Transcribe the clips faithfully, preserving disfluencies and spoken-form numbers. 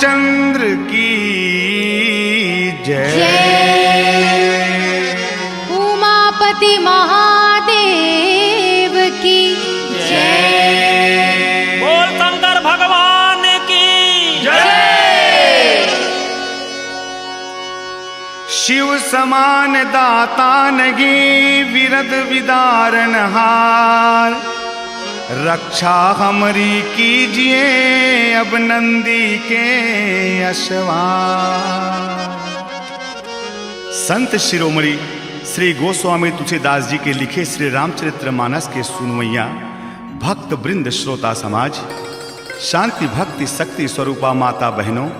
चंद्र की जय। जय। उमापति महादेव की जय। बोल शंकर भगवान की जय। शिव समान दाता नहीं, विरद विदारण हार। रक्षा हमरी कीजिए अब नंदी के अशवार। संत शिरोमणि श्री गोस्वामी तुलसीदास जी के लिखे श्री रामचरित्र मानस के सुनवैया भक्त वृंद, श्रोता समाज, शांति भक्ति शक्ति स्वरूपा माता बहनों,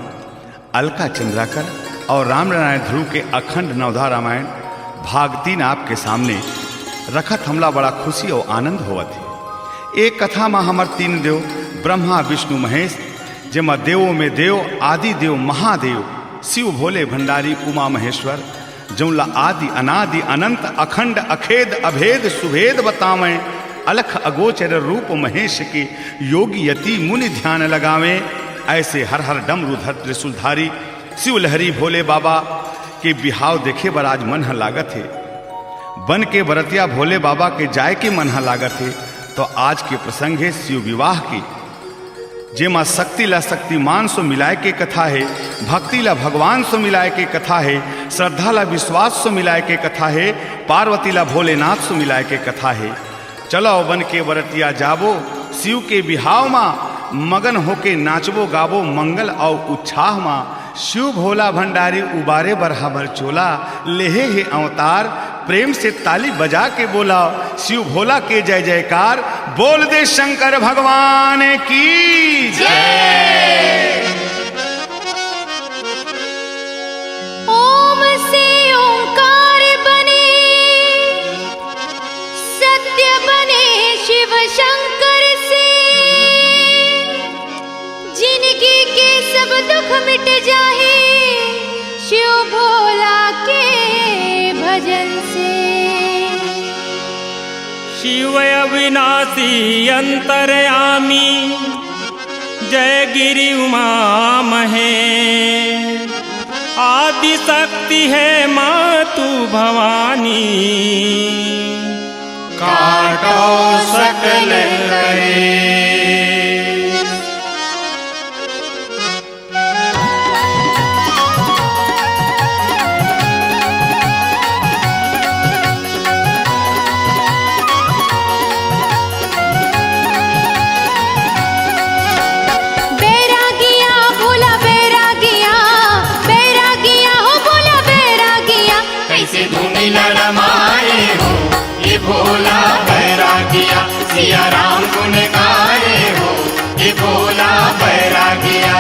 अलका चंद्राकर और रामनारायण ध्रुव के अखंड नवधा रामायण भाग तीन आपके सामने रखत हमला बड़ा खुशी और आनंद होवत हे। ए कथा म हमर तीन देव ब्रह्मा, विष्णु, महेश, जेमा देवों में देव, आदि देव, महादेव, शिव भोले भंडारी, उमा महेश्वर, जौन ला आदि अनादि अनंत अखंड अखेद अभेद सुभेद बतावैं, अलख अगोचर रूप महेश के, योगी यति मुनि ध्यान लगावैं। ऐसे हर हर डमरू धर त्रिशूलधारी शिव लहरी भोले बाबा के बिहाव देखे बर आज मन ह लागत हे। बन के बरतिया भोले बाबा के जाय के मन ह लागत हे। तो आज के प्रसंग हे शिव विवाह के, जेमा शक्ति ला शक्तिमान सो मिलाय के कथा हे, भक्ति ला भगवान सो मिलाय के कथा हे, श्रद्धा ला विश्वास सो मिलाय के कथा हे, पार्वती ला भोलेनाथ सो मिलाय के कथा हे। चलो बन के बरतिया जाबो शिव के बिहाव मा, मगन होके नाचबो गाबो मंगल अउ उच्छाह मा। शिव भोला भंडारी उबारे बर हमर चोला, लेहे हे अवतार, प्रेम से ताली बजा के बोला, शिव भोला के जय जयकार, बोल दे शंकर भगवान की जय। ओम से ओंकार बने, सत्य बने शिव शंकर से, जिनगी के सब दुख मिट जाही शिव भोला के भजन से। शिव अविनाशी अंतर्यामी, जय गिरि उमा महेश, आदि शक्ति हे माँ तू भवानी। काटो सकल कलेश। बैरागिया भोला बैरागिया, बैरागिया हो भोला बैरागिया। कैसे धुनी लड़माए हो ये भोला बैरागिया, सिया राम गुन गाए हो ये भोला बैरागिया।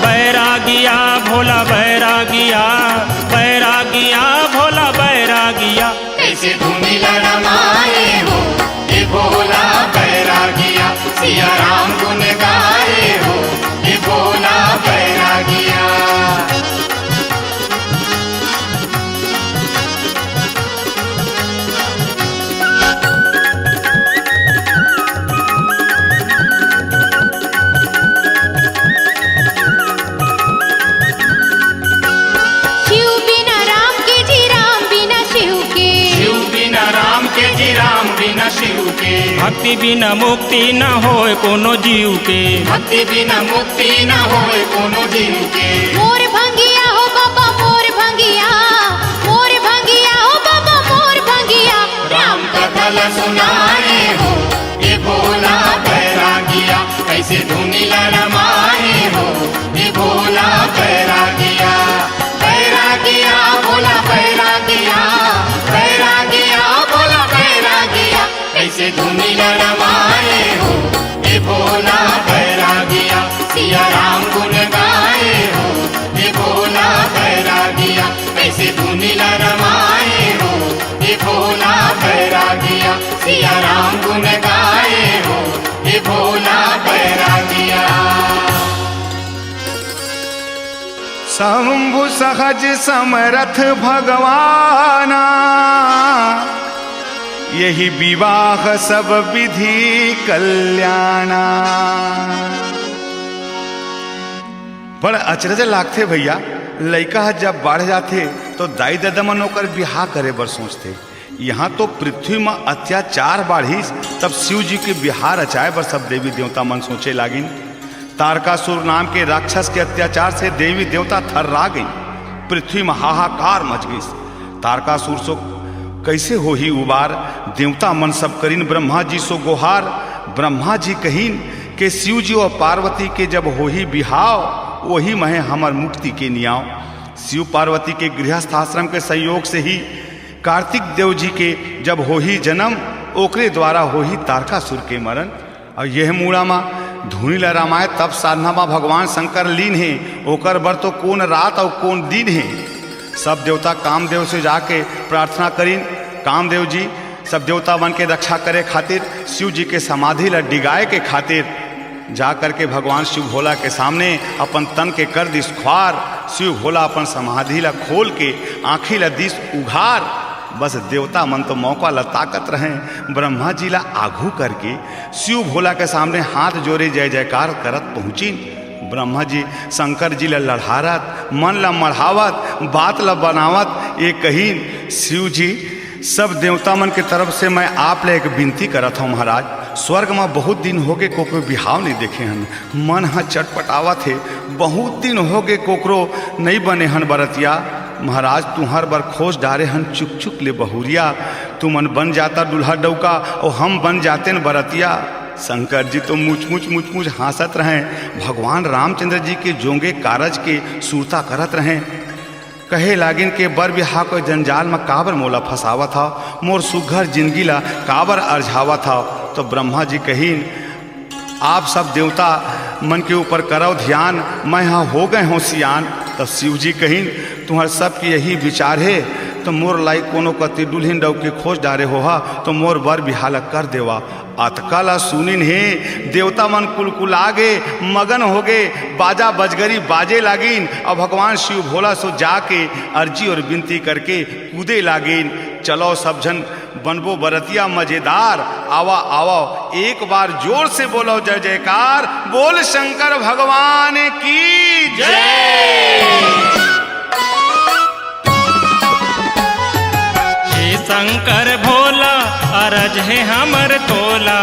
बैरागिया भोला बैरागिया, बैरागिया भोला बैरागिया। कैसे धुनी लड़माए हो ये भोला बैरागिया, सिया राम गुन गाए हो ये भोला बैरागिया। शिव बिना राम के जी, राम बिना शिव के। शिव बिना राम के जी, राम बिना शिव के। भक्ति बिना मुक्ति न होय कोनो जीव के। भक्ति बिना मुक्ति न होय कोनो जीव के। मोर भंगिया हो बाबा मोर भंगिया, मोर भंगिया हो बाबा मोर भंगिया। राम कथा ला सुनाए हो ये भोला बैरागिया, कैसे धुनी लड़माए हो ये भोला बैरागिया। बैरागिया भोला बैरागिया, बैरागिया भोला बैरागिया। कैसे धुनी लड़माए हो ये भोला बैरागिया, सिया राम गुन गाए हो ये भोला बैरागिया। कैसे धुनी लड़माए हो ये भोला बैरागिया, सिया राम गुन गाए हो ये भोला बैरागिया। शंभु सहज समरथ भगवाना, यही विवाह सब विधि कल्याणा। बड़ अचरज लागथे भइया, लइका ह जब बाढ़ जाथे, तो दाई ददा मन ओकर बिहाव करे बर सोचथे। इहाँ तो पृथ्वी म अत्याचार बाढ़िस, तब शिव जी के बिहाव रचाए बर सब देवी देवता मन सोचे लागिन। तारकासुर नाम के राक्षस के अत्याचार से देवी देवता थर्रा गइन। पृथ्वी म हाहाकार मच गइस। तारकासुर सो कइसे होही उबार? देवता मन सब करिन ब्रह्मा जी सो गोहार। ब्रह्मा जी कहिन के शिव जी अउ पार्वती के जब होही बिहाव, ओही म हे हमर मुक्ति के नियाव। शिव पार्वती के गृहस्थ आश्रम के संयोग से ही कार्तिक देव जी के जब होही जन्म, ओकरे द्वारा होही तारकासुर के मरण। अउ यह मूड़ा म धुनी ल रमाए तप साधना म भगवान शंकर लीन हे, ओकर बर तो कोन रात अउ कोन दिन हे। सब देवता कामदेव से जाके प्रार्थना करिन, कामदेव जी, सब देवता मन के रक्षा करे खातिर, शिव जी के समाधि ल डिगाए के खातिर जा करके भगवान शिव भोला के सामने अपन तन के कर दिस खुवार। शिव भोला अपन समाधि ल खोल के आँखी ल दिस उघार। बस देवता मन तो मौका ल ताकत रहें, ब्रह्मा जी ल आघू करके शिव भोला के सामने हाथ जोरे जय जयकार करत पहुँचिन। ब्रह्मा जी शंकर जी ल लड़हारत, मन ल मढ़ावत, बात ल बनावत ये कहिन, शिव जी, सब देवता मन के तरफ से मैं आप ले एक बिनती करत हौं महाराज, स्वर्ग म बहुत दिन होगे कोकरो बिहाव नइ देखे हन, मन ह चटपटावत हे, बहुत दिन होगे कोकरो नइ बने हन बरतिया। महाराज तुंहर बर खोज डारे हन चुक चुक ले बहुरिया, तुमन बन जाता दूल्हा डउका अउ हम बन जातेन बरतिया। शंकर जी तो मुचमुच मुचमुच हाँसत रहें, भगवान रामचंद्र जी के जोंगे कारज के सुरता करत रहें। कहे लागिन के बर बिहाव के जंजाल म काबर मोला फँसावत हव, मोर सुघर जिनगी ल काबर अरझावत हव। तो ब्रह्मा जी कहिन, आप सब देवता मन के ऊपर करव धियान, मैं ह हो गए हौं सियान। तब शिव जी कहिन, तुंहर सबके यही बिचार हे, तो मोर लाइक कोनो कति दुल्हिन डउकी खोज डारे होहा, तो मोर बर बिहाव ल कर देवा। अतका ल सुनिन हे, देवता मन कुलकुला गे, मगन होगे, बाजा बजगरी बाजे लागिन। अउ भगवान शिव भोला सो जाके अरजी अउ बिनती करके कूदे लागिन। चलव सब झन बनबो बरतिया मजेदार, आवा आवा एक बार जोर से बोलव जय जयकार, बोल शंकर भगवान की जय। हे शंकर भोला, अरज हे हमर तोला,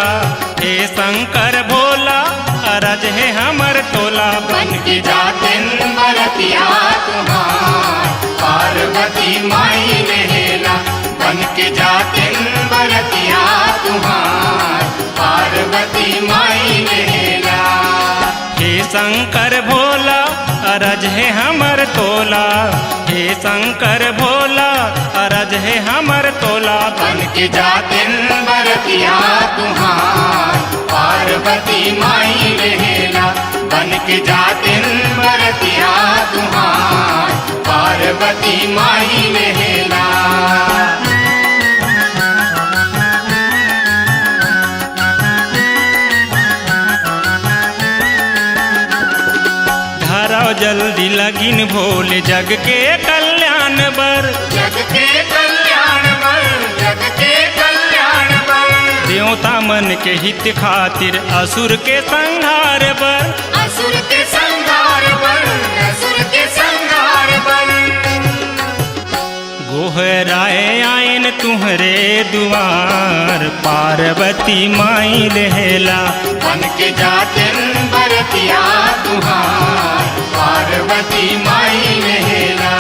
हे शंकर भोला, अरज हे हमर तोला। बन के जातेन बरतिया तुंहर, पार्वती माई लेहेला। बन के जातेन बरतिया तुंहर, पार्वती माई लेहेला। हे शंकर भोला, अरज हे हमर तोला, हे शंकर भोला, अरज हे हमर तोला। बन के जातेन बरतिया तुंहर, पार्वती माई लेहेला। बन के जातेन बरतिया तुंहर, पार्वती माई लेहेला। धरव जल्दी लगिन भोले जग के कल्याण बर। जग के कल्याण बर, जग के कल्याण बर। देवता मन के हित खातिर असुर के संहार बर। असुर के संहार बर, असुर के संहार बर। गोहराए आएन तुंहरे दुआर, पार्वती माई लेहेला। बन के जातेन बरतिया तुंहर, पार्वती माई लेहेला।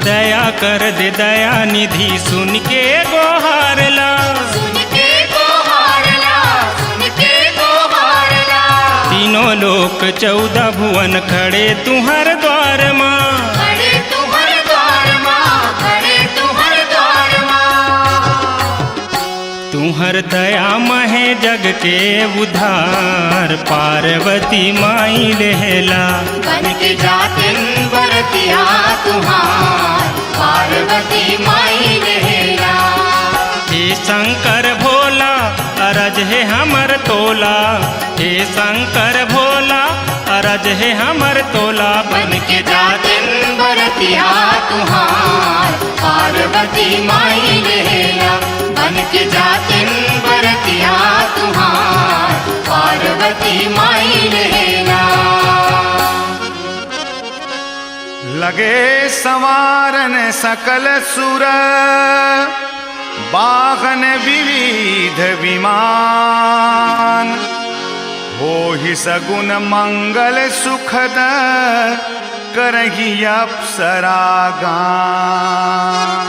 दया कर दे दया निधि, सुन के गोहार ला। सुन के गोहार ला, सुन के गोहार ला। तीनों लोक चौदह भुवन खड़े तुंहर द्वार मा। खड़े तुंहर द्वार मा, खड़े तुंहर द्वार मा। तुंहर दया म हे जग के उद्धार, पार्वती माई लेहेला। बन के जातेन बरतिया तुंहर, पार्वती माई लेहेला। हे शंकर भोला, अरज हे हमर तोला। हे शंकर भोला, अरज आज हे हमर तोला। बन के जातिन बरतिया तुहार, पार्वती माई लेला। बन के जातिन बरतिया तुहार, पार्वती माई लेला। लगे संवारन सकल सुर, वाहन विविध विमान। होहि सगुन मंगल सुखद, करही अप्सरा गान।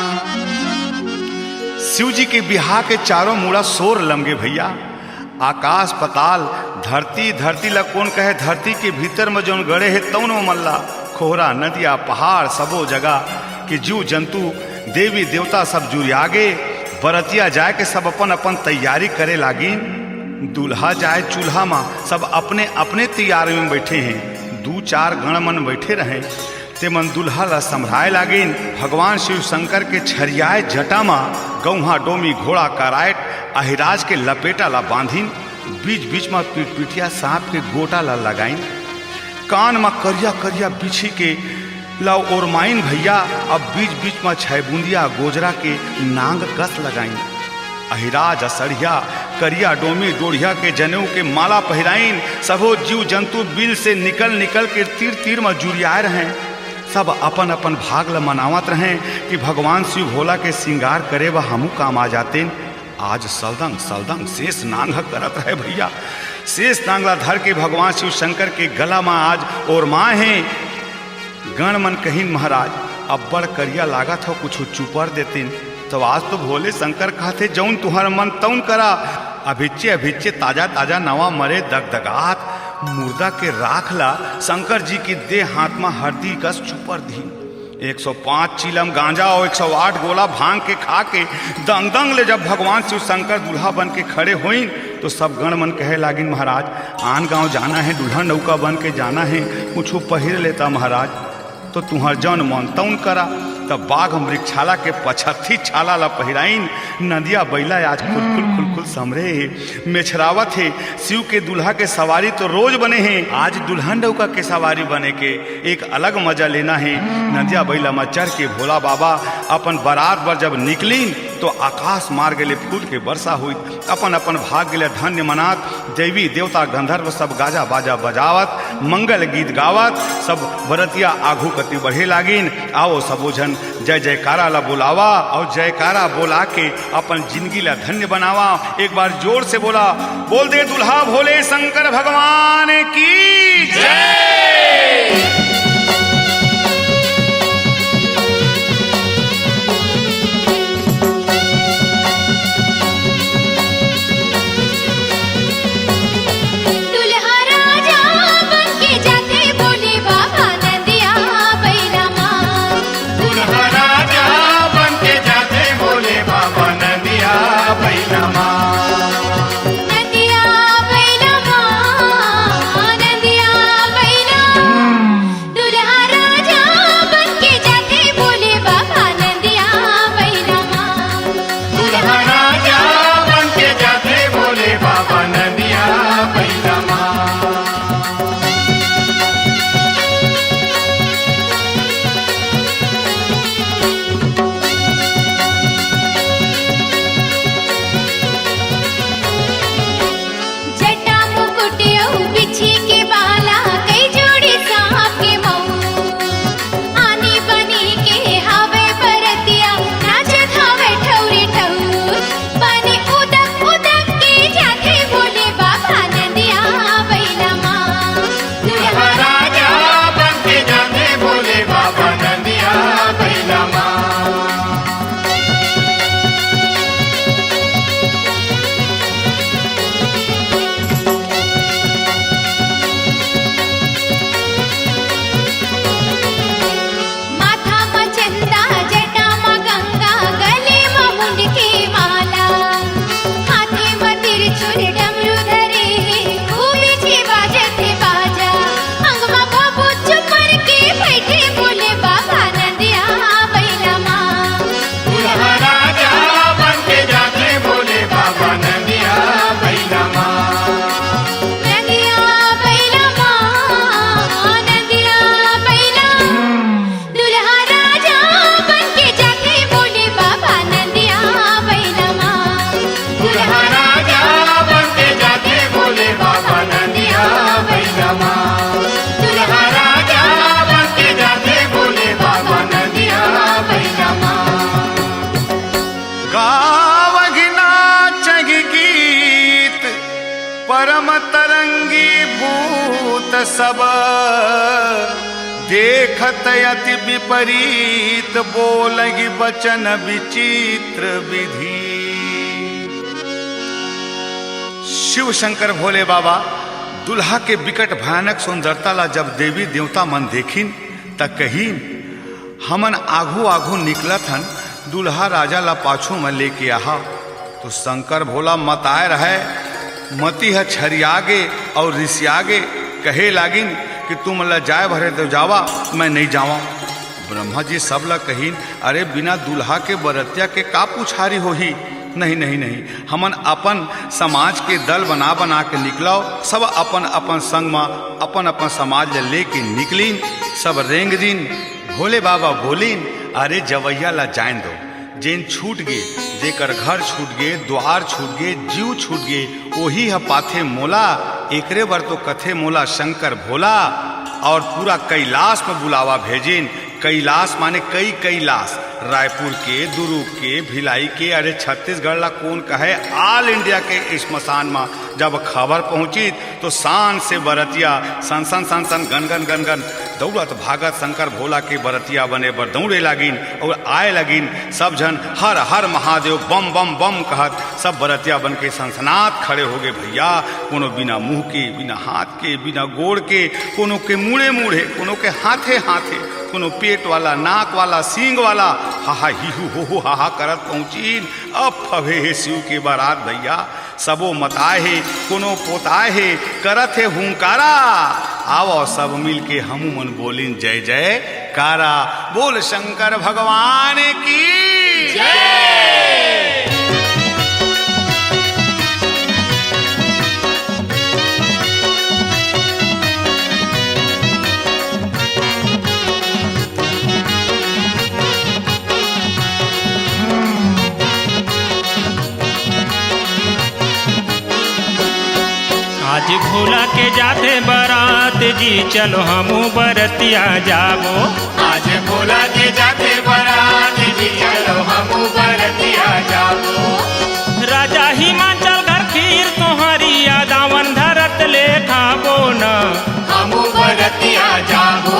शिव जी के बिहाव के चारों मुड़ा सोर लमगे भइया। आकाश पताल, धरती, धरती ला कोन कहे, धरती के भीतर म जउन गड़े हे तउन म मल्ला, खोहरा, नदिया, पहाड़, सबो जगह के जीव जंतु, देवी देवता सब जुरियागे। बरतिया जाए के सब अपन अपन तैयारी करे लागिन। दूल्हा जाए चूल्हा म, सब अपने अपने तैयारी म बइठे हें। दू चार गण मन बइठे रहें। तेमन दूल्हा ला संभराए लागिन। भगवान शिव शंकर के छरियाए जटा म गौहा, डोमी, घोड़ा, कराएट अहिराज के लपेटा ला बांधिन। बीच बीच म पिटपिटिया सांप के गोटा ला लगाइन। कान म करिया करिया बिछी के ला ओरमाइन भइया। अब बीच बीच म छै बुंदिया गोजरा के नांग कस लगाइन। अहिराज असड़िया, करिया डोमी डोढ़िया के जनेऊ के माला पहिराइन। सबो जीव जंतु बिल से निकल निकल के तीर तीर म जुरियाए रहें। सब अपन अपन भाग ल मनावत रहें कि भगवान शिव भोला के सिंगार करे बर हमू काम आ जातेन। आज सलदंग सलदंग शेष नांग ह करत रहे भइया। शेष नांग ला धर के भगवान शिव शंकर के गला म आज ओरमाए हें। गण मन कहिन, महाराज, अब्बड़ करिया लागत हो, कुछु चुपर देतिन। तो आज तो भोले शंकर कहथे, जउन तुहर मन तउन करा। अभिच्चे अभिच्चे ताजा ताजा नवा मरे दगदगात मुर्दा के राख ला शंकर जी के देह हाथ म हरदी कस चुपर दिहिन। एक सौ पाँच चीलम गांजा अउ एक सौ आठ गोला भांग के खा के दंग दंग ले जब भगवान शिव शंकर दूल्हा बन के खड़े होइन, तो सब गण मन कहे लागिन, महाराज, आन गांव जाना हे, दुल्हन नौका बन के जाना हे, कुछु पहिर लेता महाराज। तो तुहर जउन मन तउन करा। तब बाघ मृगछाला के पछत्थी छाला ला पहिराइन। नदिया बइला आज खुलखुल खुलखुल समरे हे, मेछरावत हे। शिव के दूल्हा के सवारी तो रोज बने हे, आज दुल्हन नौका के सवारी बने के एक अलग मजा लेना हे। नदिया बइला म चढ़ के भोला बाबा अपन बरात बर जब निकलिन, तो आकाश मार्ग ले फूल के वर्षा होई। अपन अपन भाग्य ल धन्य मनात देवी देवता गंधर्व सब गाजा बाजा बजावत मंगल गीत गावत सब बरतिया आघू कति बढ़े लागिन। आवो सबो झन जय जयकारा ला बोलावा अउ जयकारा बोला के अपन जिंदगी ला धन्य बनावा। एक बार जोर से बोला, बोल दे दुल्हा भोले शंकर भगवान की जय। दुल्हा राजा बन के जाथे भोले बाबा नंदिया बइला मा। दुल्हा राजा बन के जाथे भोले बाबा नंदिया बइला मा। नंदिया बइला मा, नंदिया बइला। दुल्हा राजा बन के जाथे भोले बाबा नंदिया बइला मा। दुल्हा राजा बन के जाथे भोले बाबा नंदिया बइला मा। सब देखत अति विपरीत, बोलहि बचन विचित्र विधि। शिव शंकर भोले बाबा दुल्हा के बिकट भयानक सुंदरता ला जब देवी देवता मन देखिन, त कहिन, "हमन आघू आघू निकलत हन, दुल्हा राजा ला पाछू म लेके आहा।" तो शंकर भोला मताए रहय, मती ह छरिया गे अउ रिसिया गे, कहे लागिन कि तुमन ला जाए भरे तो जावा, मैं नइ जावंव। ब्रह्मा जी सब ला कहिन, "अरे, बिना दुल्हा के बरतिया के का पुछारी होही? नहीं, नहीं, नहीं, हमन अपन समाज के दल बना बना के निकलव।" सब अपन अपन संग म अपन अपन समाज ल लेके निकलिन। सब रेंग दिन। भोले बाबा बोलिन, "अरे, जवैया ला जान दो, जेन छूट गे, जेकर घर छूट गे, द्वार छूट गे, जीव छूट गे, ओही ह पाथे मोला। एकरे बर तो कथे मोला शंकर भोला।" और पूरा कैलाश में बुलावा भेजिन। कैलाश माने कई कैलाश, रायपुर के, दुरूग के, भिलाई के, अरे छत्तीसगढ़ ला कोन कहे, all India के स्मशान मा जब खबर पहुंचिस तो शान से बरतिया सन सन सन सन गन गन गन गन दौड़त भागत शंकर भोला के बरतिया बने बर दौड़े लागिन और आए लागिन। सब झन हर हर महादेव बम बम बम कहत सब बरतिया बन के सनसनात खड़े हो गे भैया। कोनो बिना मुंह के, बिना हाथ के, बिना गोड़ के, कोनो के मुड़े मुड़े, कोनो के हाथे हाथे, कोनो पेट वाला, नाक वाला, सींग वाला, हा हा ही हू हो हो हा हा करत पहुंचिन। अब फवे हे शिव के बारात भैया, सबो मताए हे, कोनो पोताए हे, करत हे हुंकारा। आवो सब मिल के हमू मन बोलिन जय जयकारा। बोल शंकर भगवान की जय। आज भोला के जाथे बरात जी, चलो हमू बरतिया जाबो। आज भोला के जाथे बरात जी, चलो हमू बरतिया जाबो। राजा हिमाचल घर खीर सोहरिया, दावन धरत ले खाबो न। हमू बरतिया जाबो।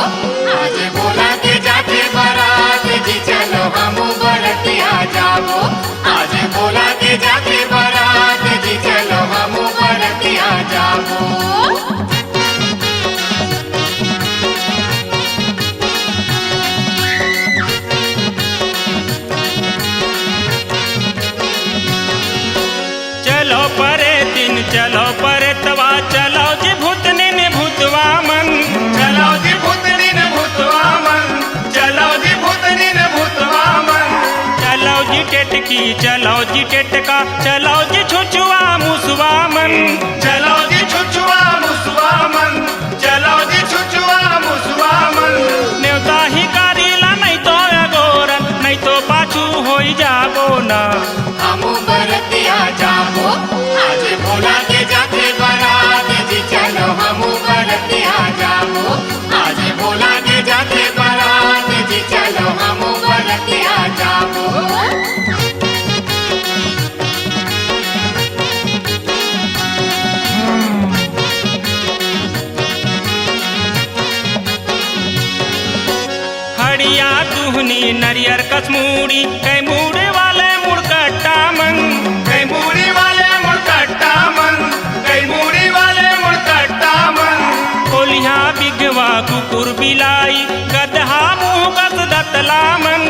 आज भोला के जाथे बरात जी, चलो हमू बरतिया जाबो। आज भोला के जाथे बरात जी, चलो हमू बरतिया जाबो। चलो परे दिन, चलो परे तवा, चलो जी भूतनिन भूतवा मन। चलो जी भूतनिन भूतवा मन, चलो जी भूतनिन भूतवा मन। चलो जी टेटकी, चलो जी टेटका, चलो जी छुछुआ मुसवा मन। चलो जी छुछुआ मुसवा मन, चलो जी छुछुआ मुसवा मन। नेवता ही कारीला नहीं तो अगोरन, नहीं तो पाछू होई जाबो ना। हमू बरतिया जाबो, आज भोला के जाथे बरात जी, चलो हमू बरतिया जाबो। आज भोला के जाथे बरात जी, चलो हमू बरतिया जाबो। हड़िया दुहनी नरियर कस मूड़ी, कई मूड़ी वाले मुड़कट्टा मन। कई मूड़ी वाले मुड़कट्टा मन, कई मूड़ी वाले मुड़कट्टा मन। कोलिहा बिगवा कुकुर बिलाई, गदहा मुंह कस दतला मन।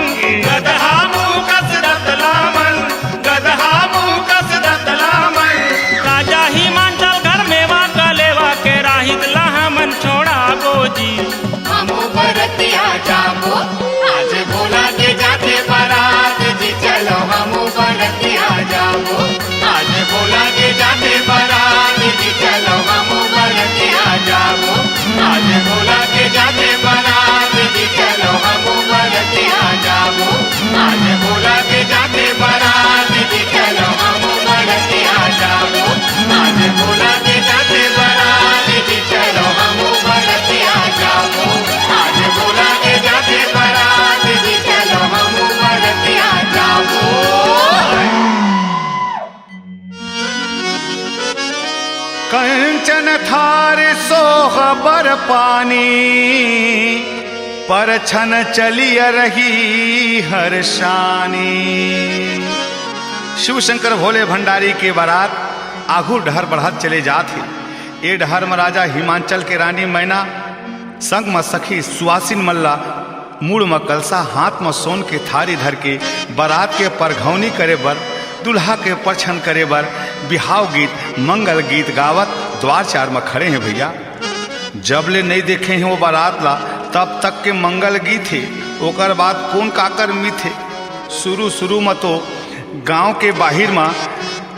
गदहा मुंह कस दतला मन, गदहा मुंह कस दतला मन। राजा हिमाचल घर मेवा कलेवा के राहित ला हमन छोड़ाबो जी। हमू बरतिया जाबो, आज भोला के जाथे बरात जी, चलो हमू बरतिया जाबो। आज भोला के जाथे बरात जी, चलो हमू बरतिया जाबो। आज भोला के जाथे बरात जी, चलो हमू बरतिया चन थार सोह बर पानी, परछन चलिया रही हर शानी। शिव शंकर भोले भंडारी के बारात आघू डहर बढ़त चले जात हे। ए डहर म राजा हिमांचल के रानी मैना संग म सखी सुवासिन मन ला मुड़ म कलसा, हाथ म सोन के थारी धर के बारात के परघौनी करे बर, दूल्हा के परछन करे बर बिहाव गीत, मंगल गीत गावत द्वार चार म खड़े हे भैया। जब ले नइ देखे हे वो बारात ला, तब तक के मंगल गीत हे, ओकर बाद कोन काकर मीत हे। शुरू-शुरू म तो गांव के बाहिर म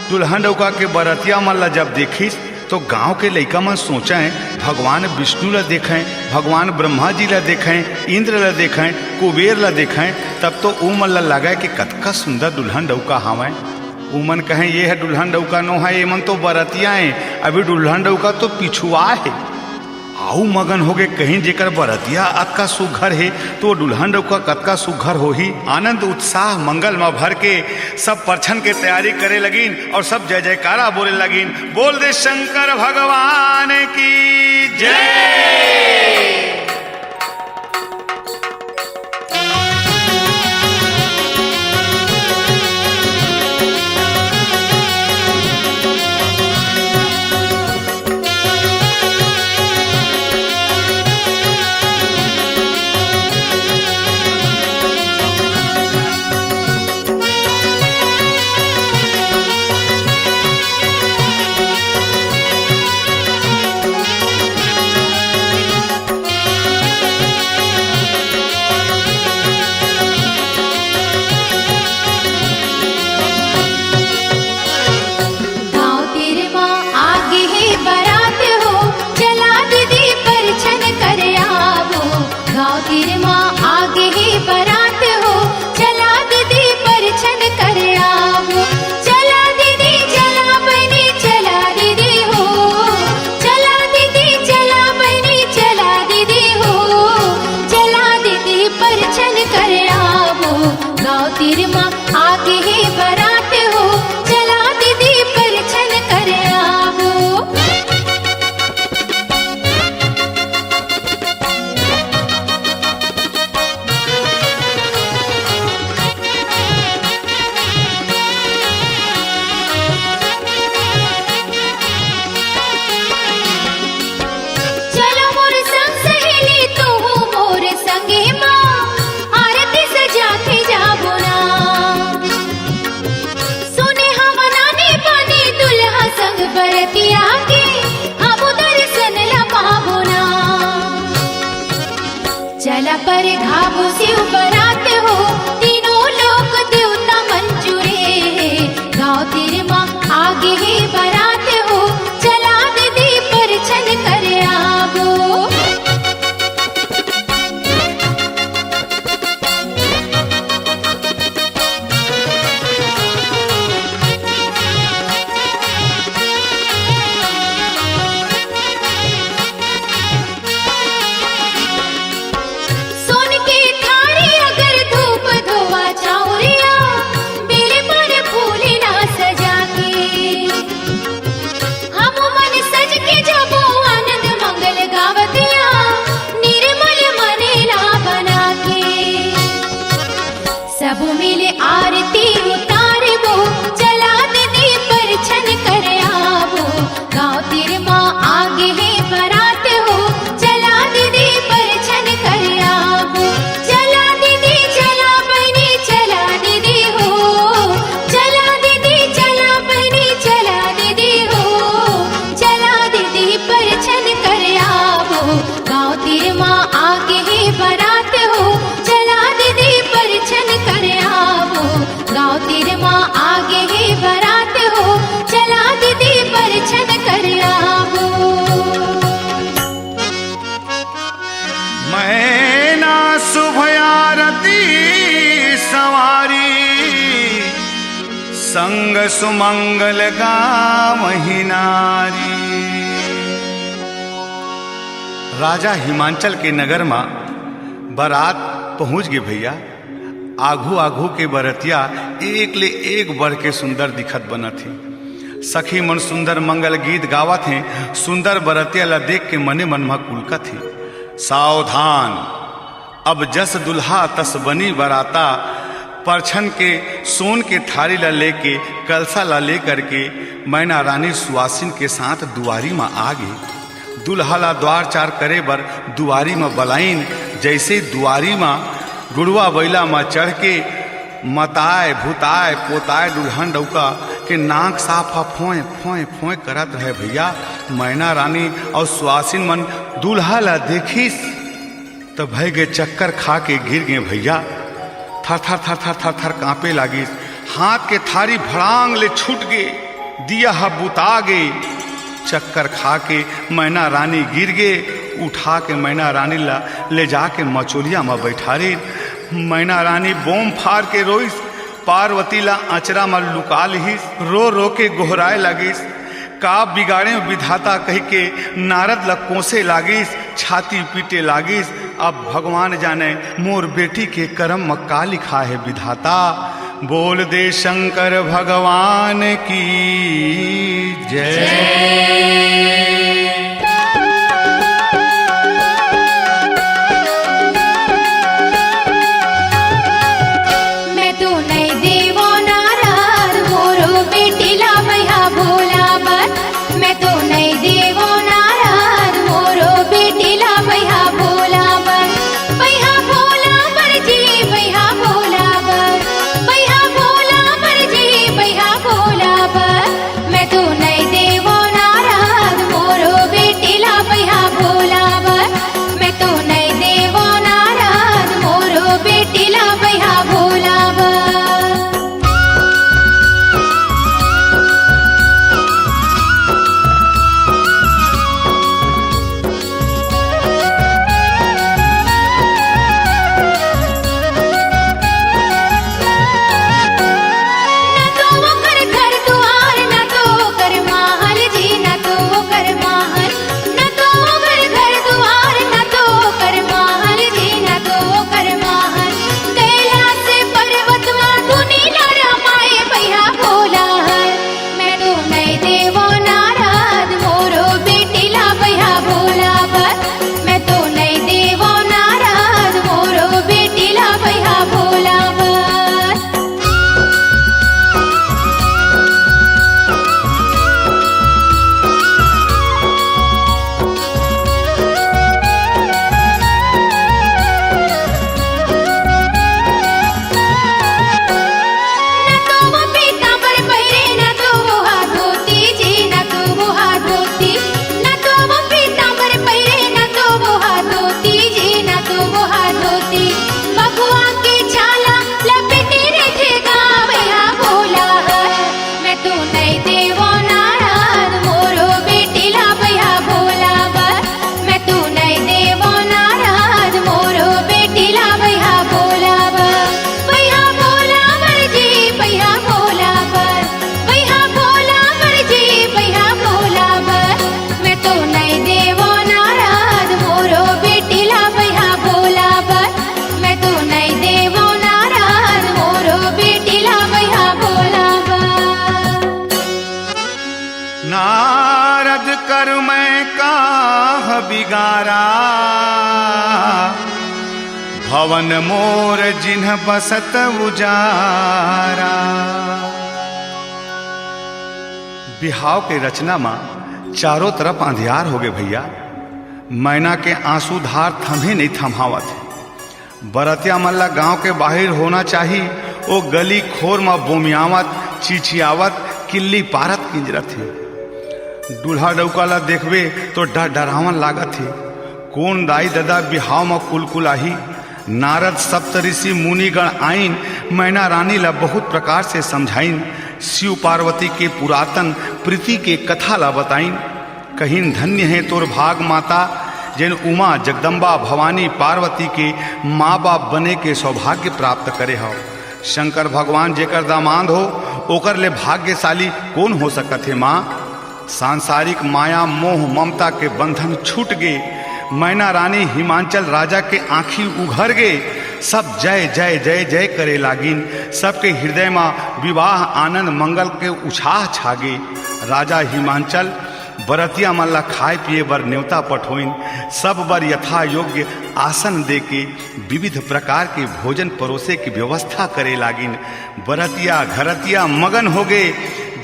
दुल्हन डउका के बरतिया मन ला जब देखिस, तो गांव के लइका मन सोचें, भगवान विष्णु ला देखें, भगवान ब्रह्मा जी ला देखें, इंद्र ला देखें, कुबेर ला देखें, तब तो उमन ला लगे कि कतका सुंदर दुल्हन डउका हावय। उमन कहें, "ये ह दुल्हन डउका नो हे, ये मन तो बरतिया हे, अभी दुल्हन डउका तो पिछुआ हे।" आऊ मगन होगे कहिन, "जेकर बरतिया अतका सुघर हे, तो वो दुल्हन डउका कतका सुघर होही।" आनंद उत्साह मंगल म भर के सब परछन के तैयारी करे लगिन और सब जय जयकारा बोले लगिन, "बोल दे शंकर भगवान की जय।" गांव तीर म आगे हे बरात हो, चला दीदी परछन कर आवो। गांव तीर म आगे हे बरात हो, चला दीदी परछन कर आवो। चला दीदी, चला बहिनी, चला दीदी हो। चला दीदी, चला बहिनी, चला दीदी हो। चला दीदी परछन कर आवो। गांव तीर म आगे हे बरात हो, चला दीदी परछन कर आवो। चला मोर संग सहेली, तू मोर संगे माँ, आरती सजा के जाबो ना। सुने हवा नानी पानी दुल्हा संग बरतिया के, अब दर्शन ला पाबो ना। चला परघाबो शिव बरात हो, तीनों लोक देवता मन जुरे। गांव तीर म आगे हे बरात हो, चला दीदी परछन कर आवो। सोन के थारी अगर धूप धोवा छाउरिया, बेल पर फूल ना सजा के। हम मन सज के जाबो आनंद मंगल गावतिया, निर्मल मन ला बना के। सब मिल आरती उतारबो, चला दीदी परछन कर आवो। गांव तीर म आगे हे बरात हो, चला दीदी परछन कर आवो। चला दीदी, चला बहिनी, चला दीदी हो। चला दीदी, चला बहिनी, चला दीदी हो। चला दीदी परछन कर आवो। गांव तीर म आगे हे बरात हो, चला दीदी परछन कर आवो। गांव तीर म आगे हे बरात हो, चला दीदी परछन कर आवो। मैना शुभ आरती सवारी, संग सुमंगल गावही नारी। राजा हिमांचल के नगर म बरात पहुंच गे भैया। आघू आघू के बरतिया एक ले एक बढ़ के सुंदर दिखत बनत हे। सखी मन सुंदर मंगल गीत गावत हें, सुंदर बरतिया ला देख के मने मन म कुलकत हे। सावधान, अब जस दुल्हा तस बनी बराता। परछन के सोन के थारी ला लेके, कलसा ला लेकर के मैना रानी सुवासिन के साथ दुआरी म आ गे। दुल्हा ला द्वार चार करे बर दुआरी म बलाइन। जइसे दुआरी म गुड़वा बइला म चढ़ के मताय, भुताय, पोताय दुल्हन डउका के नाक साफ ह फोंय, फोंय, फोंय करत रहे भइया। मैना रानी अउ सुवासिन मन दुल्हा ला देखिस त भय गे, चक्कर खा के गिर गे भइया। थर थर थर थर थर थर कांपे लागिस। हाथ के थारी भड़ांग ले छूट गे, दिया ह बुता गे। चक्कर खा के मैना रानी गिर गे। उठा के मैना रानी ला ले जाके मचोलिया म बैठारिन। मैना रानी बोम फार के रोइस, पार्वती ला अचरा म लुका लिहिस, रो रो के गोहराए लागिस। का बिगाड़े विधाता कहिके नारद ल कोसे लागिस, छाती पीटे लागिस। अब भगवान जाने मोर बेटी के करम म का लिखा हे विधाता। बोल दे शंकर भगवान की जय। मैं तो नइ देवो नारद, मोरो बेटी ला बइहा भोला बर। मैं तो नइ देवो नारद, मोरो बेटी ला बइहा भोला बर। बइहा भोला बर जी, बइहा भोला बर। बइहा भोला बर जी, बइहा भोला बर। मैं तो नइ देवो नारद, मोरो बेटी ला बइहा भोला बर। मैं तो नइ देवो नारद, मोरो बेटी ला बइहा भोला बर। ना तो ओकर घर दुआर, ना तो ओकर महल जी, ना तो ओकर महल, ना तो ओकर घर दुआर, ना तो ओकर महल जी, ना तो ओकर महल। कैलाश पर्वत मा दुनी ला रमाए बइहा भोला हर। मैं तो नइ देवो नारद, मोरो बेटी ला बइहा भोला बर। मैं तो नइ देवो नारद, मोरो बेटी ला बइहा भोला बर। ना तो वो पीतांबर पहिरे, ना तो वो हा धोती जी, ना तो वो हा धोती। ना तो वो पीतांबर पहिरे, ना तो वो हा धोती जी, ना तो वो हा धोती। बघवा के छाला लपेटे रहिथे गा बइहा भोला हर। मैं तो नइ देवो नारद, मोरो बेटी ला बइहा भोला बर। मैं तो नइ देवो नारद, मोरो बेटी ला बइहा भोला बर। बइहा भोला बर जी, बइहा भोला बर। बइहा भोला बर जी, बइहा भोला बर। मैं तो नइ देवो नारद, मोरो बेटी ला बइहा भोला बर। मैं तो नइ देवो नारद, मोरो बेटी ला बइहा भोला बर। नारद कर मैं काह बिगारा, भवन मोर जिन्ह बसत उजारा। बिहाव के रचना म चारों तरफ अंधियार होगे भइया। मैना के आंसू धार थमहे नइ थमहावत हे। बरतिया मन ला गांव के बाहिर होना चाही। ओ गली खोर म बोमियावत, चिचियावत, किल्ली पारत किंजरत हे। दूल्हा डउका ला देखबे तो डर डरावन लागत हे। कोन दाई ददा बिहाव म कुलकुलाही? नारद सप्तऋषि मुनिगण आइन, मैना रानी ला बहुत प्रकार से समझाइन। शिव पार्वती के पुरातन प्रीति के कथा ला बताइन। कहिन, धन्य हे तोर भाग माता, जेन उमा जगदम्बा भवानी पार्वती के माँ बाप बने के सौभाग्य प्राप्त करे हव। शंकर भगवान जेकर दामाद हो, ओकर ले भाग्यशाली कोन हो सकत हे माँ? सांसारिक माया, मोह, ममता के बंधन छूट गे। मैना रानी हिमांचल राजा के आँखी उघर गे। सब जय जय जय जय करे लागिन। सबके हृदय म विवाह आनंद मंगल के उछाह छागे। राजा हिमांचल बरतिया मन ला खाए पिए बर नेवता पठोइन। सब बर यथा योग्य आसन देके विविध प्रकार के भोजन परोसे के व्यवस्था करे लागिन। बरतिया घरतिया मगन होगे,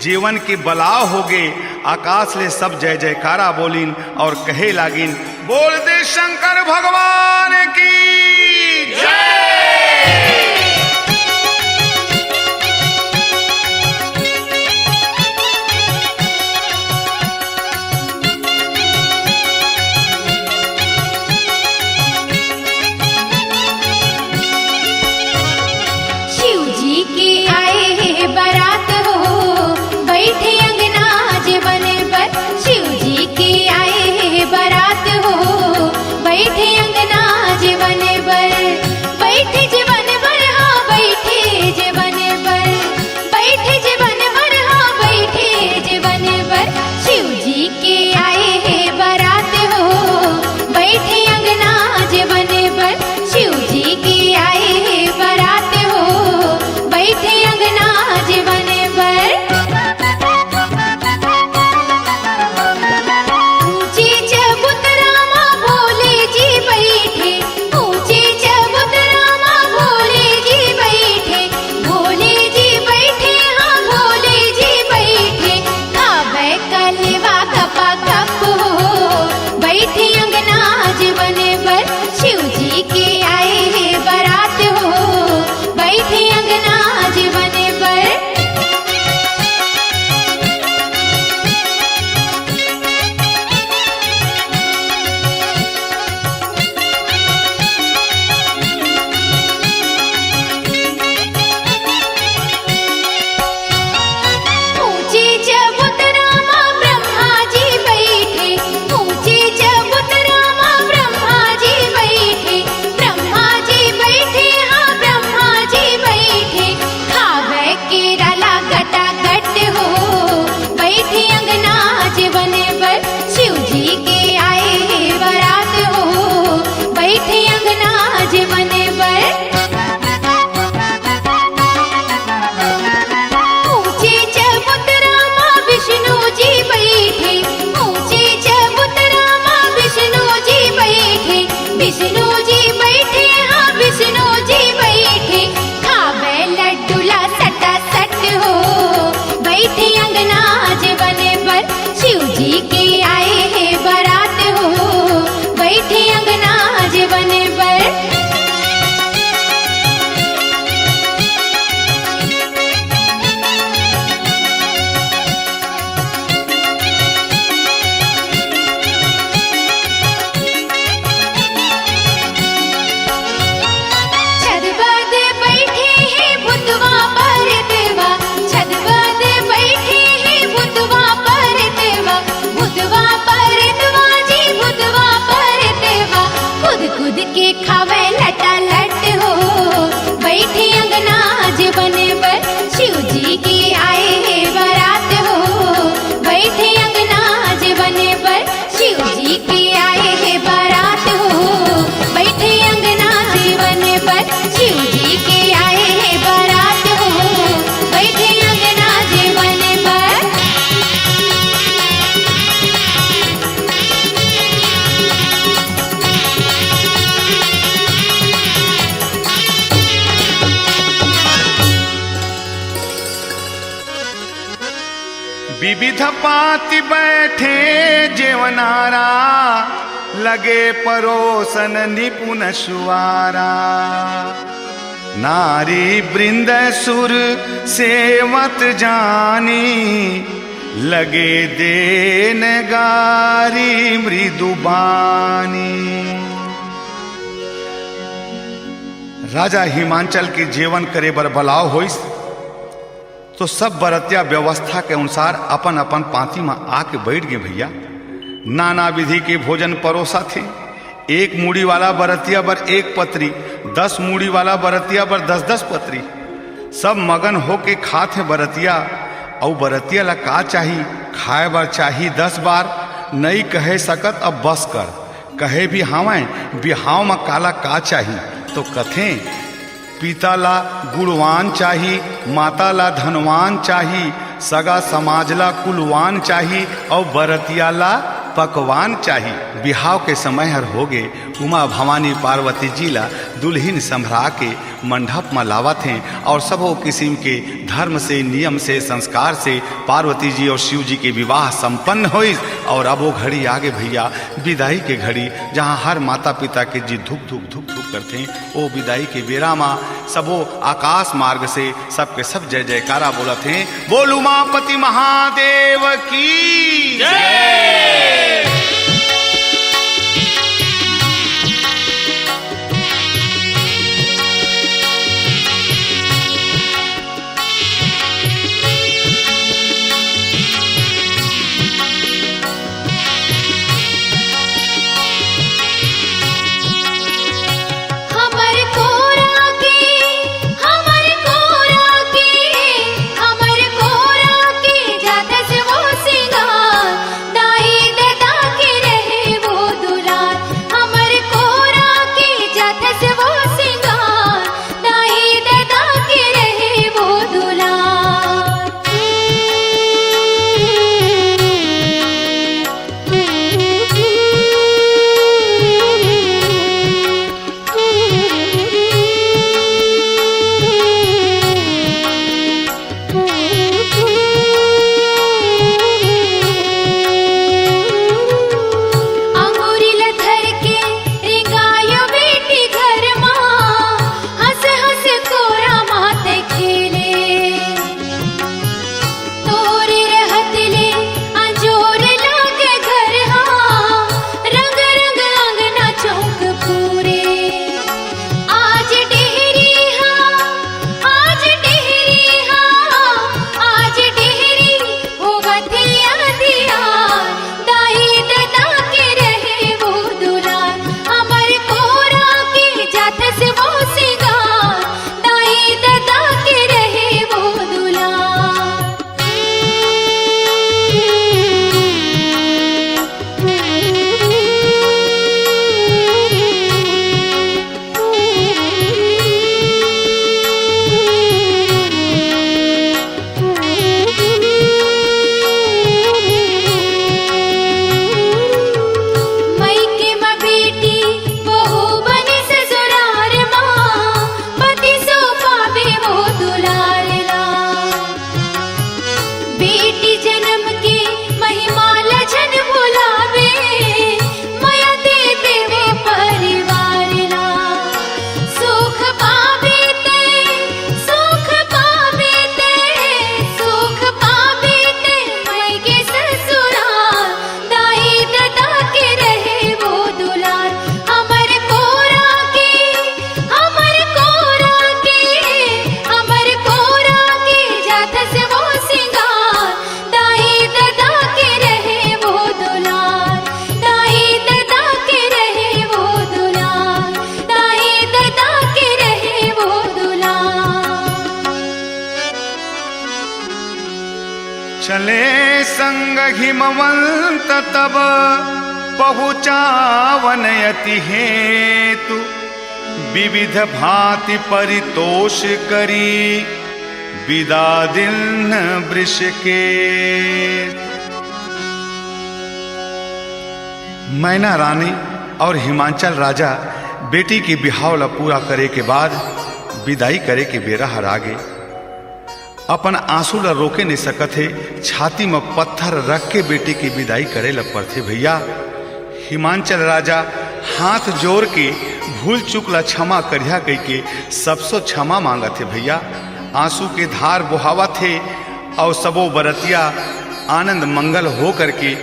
जेवन के बलाव होगे। आकाश ले सब जय जयकारा बोलिन और कहे लागिन, "बोल दे शंकर भगवान की जय।" शिव जी के आए हे बारात हो, बैठे अंगना जेवन बर। शिव जी के आए हे बारात हो, बैठे अंगना जेवन बर। बैठे जेवन बर, हाँ, बैठे जेवन बर। बैठे जेवन बर, हाँ, बैठे जेवन बर। शिव जी के आए हे बारात हो, बैठे अंगना जेवन बर। शिव जी के आए हे बारात हो, बैठे अंगना जेवन बर। ऊंचे चबूतरा मा भोले जी बैठे, ऊंचे चबूतरा मा भोले जी बैठे, भोले जी बैठे, हाँ, भोले जी बैठे। खावे कलेवा गपा गप हो, बैठे अंगना जेवन बर। शिव जी के आए हे बारात हो, बैठे अंगना जेवन बर। ऊंचे चबूतरा मा ब्रह्मा जी बैठे, ऊंचे चबूतरा मा ब्रह्मा जी बैठे, ब्रह्मा जी बैठे, हाँ, ब्रह्मा जी बैठे। खावे केरा ला गटा गट हो, बैठे अंगना जेवन बर। शिव जी के आए हे बारात हो, बैठे अंगना जेवन बर। ऊंचे चबूतरा मा विष्णु जी बैठे, ऊंचे चबूतरा मा विष्णु जी बैठे, विष्णु जी बैठे, हाँ, विष्णु जी बैठे। खावे लड्डू ला सटा सट हो, बैठे अंगना जेवन बर। शिव जी के आए हे बारात हो, बैठे अंगना जेवन बर। छत बद बैठे हे भूतवा परतवा, छत बद बैठे हे भूतवा परतवा, भूतवा परतवा जी, भूतवा परतवा। कूद कूद के खावे लटा लट हो, बैठे अंगना जेवन बर। शिव जी के आए हे बारात हो, बैठे अंगना जेवन बर। शिव जी के आए हे बारात हो, बैठे अंगना जेवन बर। शिव जी के आए हे बारात हो, बैठे अंगना जेवन बर। विविध पाती बैठे जेवनारा, लगे परोसन निपुन सुवारा। नारी वृंद सुर सेवत जानी, लगे देन गारी मृदुबानी। राजा हिमांचल के जेवन करे बर बलाव होइस, तो सब बरतिया व्यवस्था के अनुसार अपन अपन पांती म आके बैठ गे भैया। नाना विधि के भोजन परोसा थे। एक मूड़ी वाला बरतिया बर एक पतरी, दस मूड़ी वाला बरतिया बर दस दस पतरी। सब मगन होके खात हे बरतिया। अउ बरतिया ला का चाही? खाए बर चाही दस बार, नई कहे सकत अब बस कर। कहे भी हावय, बिहाव म काला का चाही? तो कथें, पिता ला गुणवान चाही, माता ला धनवान चाही, सगा समाज ला कुलवान चाही, अउ बरतिया ला पकवान चाही। बिहाव के समय हर होगे, उमा भवानी पार्वती जी ला दुल्हिन संभरा के मंडप म लावत हें अउ सबो किसिम के धर्म से, नियम से, संस्कार से पार्वती जी अउ शिव जी के विवाह संपन्न होइस। अउ अब वो घड़ी आगे भैया, बिदाई के घड़ी, जहाँ हर माता पिता के जी धुक धुक धुक धुक करथे। ओ बिदाई के बेरा म सबो आकाश मार्ग से सबके सब जय जयकारा बोलत हें, बोल उमापति महादेव की जय। हमर कोरा के, हमर कोरा के, हमर कोरा के जाथस वो सिंगार, दाई ददा के रहे वो दुलार। हमर कोरा के जाथस वो सिंगार, दाई ददा के रहे वो दुलार। अंगूरी ल धर के रेंगायो बेटी घर मा, हंस हंस कोरा मात खेले। तोरे रहत ले अंजोर लागे घर हा, रंग रंग अंगना चौक पूरे। आज डेहरी हा, आज डेहरी हा, आज डेहरी होवत हे अंधियार। दाई ददा के रहे वो दुलार, हमर कोरा के जाथस वो सिंगार। दाई ददा के रहे वो दुलार। मइके म बेटी बहू बने ससुरार मा, पति सो पावे वो दुलार ला। बेटी जनम के महिमा ल झन भुलावे, मया दे देवे परिवार ला। सुख पावे ते, सुख पावे ते, सुख पावे ते, मइके ससुरार। दाई ददा के रहे वो दुलार, हमर कोरा के, हमर कोरा के, हमर कोरा के जाथस वो सिंगार। दाई ददा के रहे वो दुलार, दाई ददा के रहे वो दुलार, दाई ददा के रहे वो दुलार। चले संग हिमवंत तब पहुँचावन अति हेतु, विविध भांति परितोष करी बिदा दिन वृष के। मैना रानी अउ हिमांचल राजा बेटी के बिहाव ला पूरा करे के बाद बिदाई करे के बेरा हर आगे। अपन आंसू ला रोके नइ सकत हे, छाती म पत्थर रख के बेटी के बिदाई करे ला परथे भैया। हिमांचल राजा हाथ जोर के भूल चूक ला क्षमा करिहा कहिके सबसो क्षमा मांगत हे भैया। आंसू के धार बोहावत हे अउ सबो बरतिया आनंद मंगल हो करके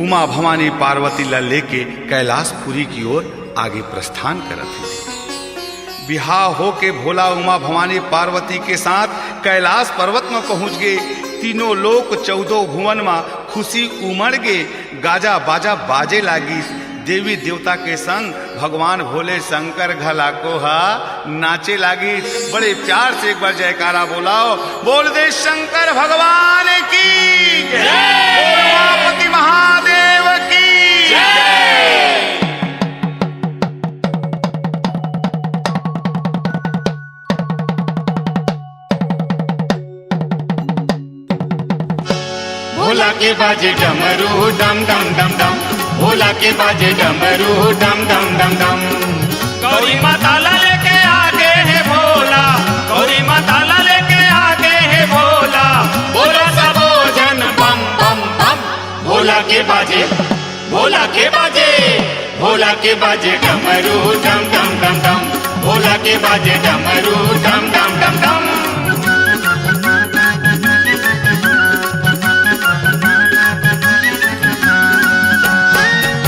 उमा भवानी पार्वती ला लेके कैलाशपुरी की ओर आगे प्रस्थान करत हे। बिहाव होके भोला उमा भवानी पार्वती के साथ कैलाश पर्वत म पहुंच गे। तीनों लोक चौदह भुवन म खुशी उमड़ गे, गाजा बाजा बाजे लागिस। देवी देवता के संग भगवान भोले शंकर घला को हा नाचे लागिस। बड़े प्यार से एक बार जयकारा बोलाओ, बोल दे शंकर भगवान की जय। बोल उमापति महादेव की जय। भोला के बाजे डमरू डम डम डम डम। भोला के बाजे डमरू डम डम डम डम। गौरी माता ला लेके आगे हे भोला, गौरी माता ला लेके आगे हे भोला। बोला सबो झन बम बम बम। भोला के बाजे, भोला के बाजे, भोला के बाजे डमरू डम डम डम डम। भोला के बाजे डमरू डम डम डम डम।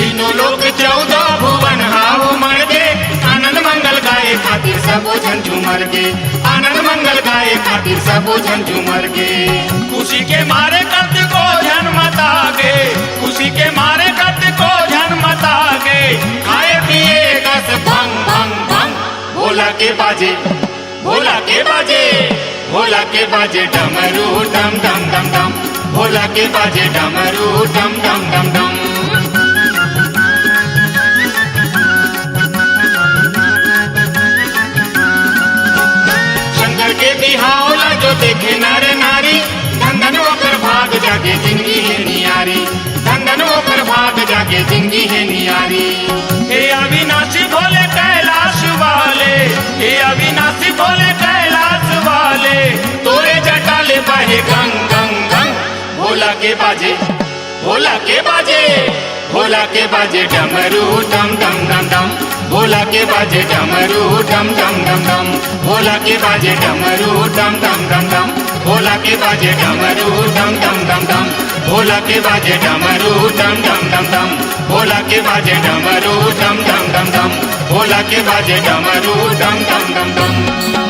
तीनों लोक चौदह भुवन हा उमड़ गे, आनंद मंगल गाए खातिर सबो झन झूमर गे, आनंद मंगल गाए खातिर सबो झन झूमर गे। खुशी के मारे कतको झन मता गे, खुशी के मारे कतको झन मता गे, खाए पिए कस भंग भंग भंग। भोला के बाजे, भोला के बाजे, भोला के बाजे डमरू डम डम डम डम। भोला के बाजे डमरू डम डम डम डम। शंकर के बिहाव ला जो देखे नर नारी, धन धन ओकर भाग जागे जिंदगी हे नियारी, धन धन ओकर भाग जागे जिंदगी हे नियारी। हे अविनाशी भोले कैलाश वाले, हे अविनाशी भोले कैलाश वाले, तोरे जटा ले बहे गंग गंग गंग। भोला के बाजे, भोला के बाजे, भोला के बाजे डमरू डम डम डम डम। भोला के बाजे डमरू डम डम डम डम। भोला के बाजे डमरू डम डम डम डम। भोला के बाजे डमरू डम डम डम डम। भोला के बाजे डमरू डम डम डम डम। भोला के बाजे डमरू डम डम डम डम। भोला के बाजे डमरू डम डम डम डम।